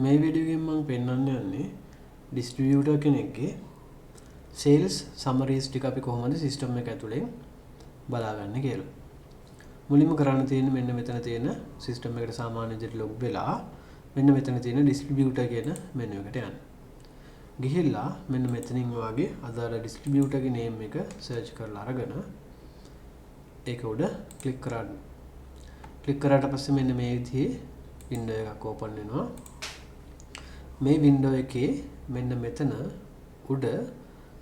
මේ වීඩියෝ එකෙන් මම පෙන්වන්න යන්නේ ඩිස්ට්‍රිබියුටර් කෙනෙක්ගේ සේල්ස් සමරීස් ටික අපි කොහොමද සිස්ටම් එක ඇතුලෙන් බලාගන්නේ කියලා. මුලින්ම කරන්න තියෙන්නේ මෙන්න මෙතන තියෙන සිස්ටම් එකට සාමාන්‍ය විදිහට ලොග් වෙලා මෙන්න මෙතන තියෙන ඩිස්ට්‍රිබියුටර් කියන මෙනු එකට යන්න. ගිහිල්ලා මෙන්න මෙතනින් ඔයාගේ අදාළ ඩිස්ට්‍රිබියුටර්ගේ නේම් එක සර්ච් කරලා අරගෙන ඒක උඩ ක්ලික් කරන්න. ක්ලික් කරාට පස්සේ මෙන්න මේ විදිහේ වින්ඩෝ එකක් ඕපන් වෙනවා. මේ වින්ඩෝ එකේ මෙන්න මෙතන උඩ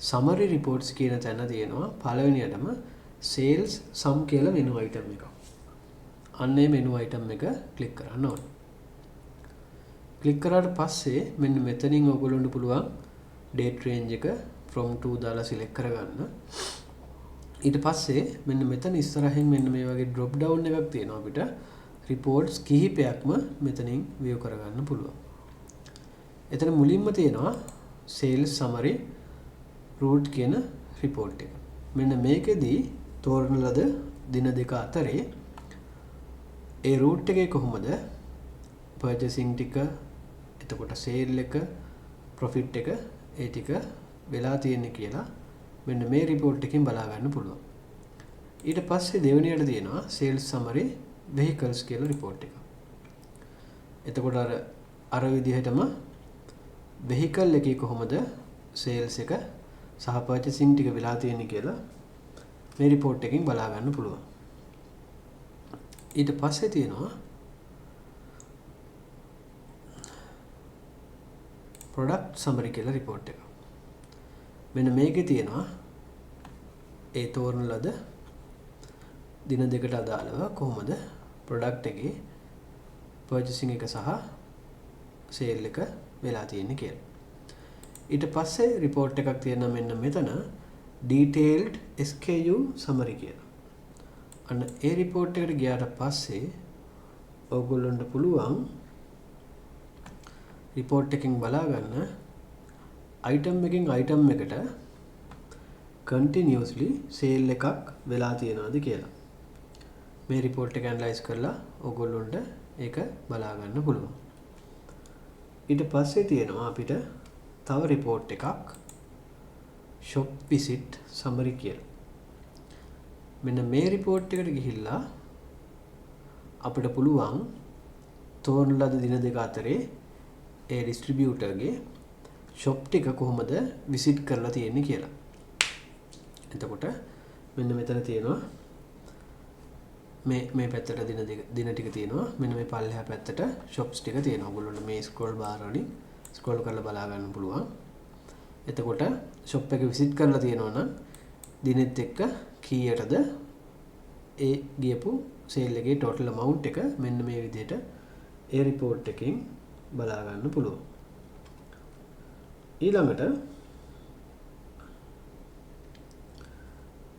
සමරි රිපෝට්ස් කියන තැන තියෙනවා පළවෙනියටම සේල්ස් සම් කියලා මෙනු අයිටම් එකක්. අන්න ඒ මෙනු අයිටම් එක ක්ලික් කරන්න ඕනේ. ක්ලික් කරාට පස්සේ මෙන්න මෙතනින් ඔයගොල්ලන්ට පුළුවන් ඩේට් රේන්ජ් එක from to දාලා සිලෙක්ට් කරගන්න. ඊට පස්සේ මෙන්න මෙතන ඉස්සරහින් මෙන්න මේ වගේ ඩ්‍රොප් ඩවුන් එකක් තියෙනවා අපිට රිපෝට්ස් කිහිපයක්ම මෙතනින් view කරගන්න පුළුවන්. එතන මුලින්ම තියෙනවා සේල්ස් සමරි රූට් කියන රිපෝට් එක. මෙන්න මේකෙදී තෝරන ලද දින දෙක අතරේ ඒ රූට් එකේ කොහොමද පර්චේසිං ටික, එතකොට සේල් එක, ප්‍රොෆිට් එක, ඒ ටික වෙලා තියෙන්නේ කියලා මෙන්න මේ රිපෝට් එකෙන් බලා ගන්න පුළුවන්. ඊට පස්සේ දෙවෙනියට තියෙනවා සේල්ස් සමරි වෙහිකල්ස් කියලා රිපෝට් එක. එතකොට අර විදිහටම වෙහිකල් එකේ කොහොමද සේල්ස් එක සහ පර්චේසිං ටික වෙලා තියෙන්නේ කියලා මේ රිපෝට් එකෙන් බලා ගන්න පුළුවන්. ඊට පස්සේ තියෙනවා ප්‍රොඩක්ට් සමරි කියලා රිපෝට් එක. මෙන්න මේකේ තියෙනවා ඒ තෝරන ලද දින දෙකට අදාළව කොහොමද ප්‍රොඩක්ට් එකේ පර්චේසිං එක සහ සේල් එක වෙලා තියෙන්නේ කියලා. ඊට පස්සේ රිපෝට් එකක් තියෙනවා මෙන්න මෙතන ඩීටේල්ඩ් SKU summary කියලා. අන්න ඒ රිපෝට් එකට ගියාට පස්සේ ඔයගොල්ලන්ට පුළුවන් රිපෝට් එකෙන් බලා ගන්න අයිටම් එකෙන් අයිටම් එකට කන්ටිනියස්ලි සේල් එකක් වෙලා තියෙනවද කියලා. මේ රිපෝට් එක ඇනලයිස් කරලා ඔයගොල්ලන්ට ඒක බලා ගන්න පුළුවන්. ඊට පස්සේ තියෙනවා අපිට තව රිපෝට් එකක් ෂොප් විසිට් සමරි කියලා. මෙන්න මේ රිපෝට් එකට ගිහිල්ලා අපිට පුළුවන් තෝරන ලද දින දෙක අතරේ ඒ ඩිස්ට්‍රිබියුටර්ගේ ෂොප් ටික කොහොමද විසිට් කරලා තියෙන්නේ කියලා. එතකොට මෙන්න මෙතන තියෙනවා මේ පැත්තට දින දෙක දින ටික තියෙනවා. මෙන්න මේ පල්ලෙහා පැත්තට ෂොප්ස් ටික තියෙනවා. ඔයගොල්ලන්ට මේ ස්ක්‍රෝල් බාර් වලින් ස්ක්‍රෝල් කරලා බලා ගන්න පුළුවන්. එතකොට ෂොප් එක විසිට් කරලා තියෙනවා නම් දිනෙත් එක්ක කීයටද ඒ ගියපු සේල් එකේ ටෝටල් amount එක මෙන්න මේ විදිහට ඒ රිපෝට් එකෙන් බලා ගන්න පුළුවන්. ඊළඟට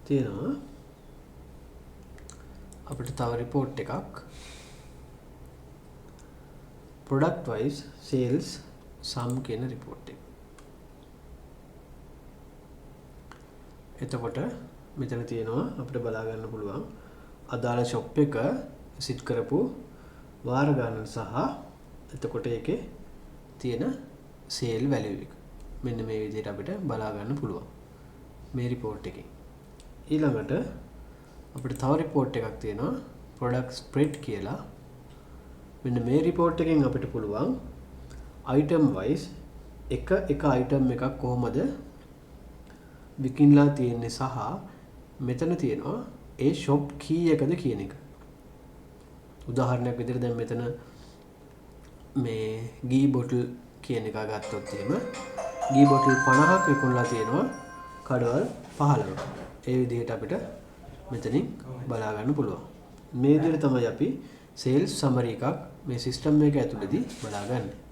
තියෙනවා අපිට තව රිපෝට් එකක් ප්‍රොඩක්ට් වයිස් සේල්ස් සම් කියන රිපෝට් එක. එතකොට මෙතන තියෙනවා අපිට බලා ගන්න පුළුවන් අදාළ ෂොප් එක විසිට් කරපු වාර ගණන සහ එතකොට ඒකේ තියෙන සේල් වැලියු එක. මෙන්න මේ විදිහට අපිට බලා ගන්න පුළුවන් මේ රිපෝට් එකෙන්. ඊළඟට අපිට තව රිපෝට් එකක් තියෙනවා ප්‍රොඩක්ට් ස්ප්‍රෙඩ් කියලා. මෙන්න මේ රිපෝට් එකෙන් අපිට පුළුවන් අයිටම් වයිස් එක එක අයිටම් එකක් කොහොමද විකිණලා තියෙන්නේ සහ මෙතන තියෙනවා ඒ ෂොප් කී එකද කියන එක. උදාහරණයක් විදිහට දැන් මෙතන මේ ගී බොටල් කියන එක ගත්තොත් එහෙම ගී බොටල් 50ක් විකුණලා තියෙනවා කඩවල් 15ක. ඒ විදිහට අපිට මෙතනින් බලා ගන්න පුළුවන්. මේ විදිහට තමයි අපි සේල්ස් සමරි එකක් මේ සිස්ටම් එක ඇතුළේදී බලාගන්නේ.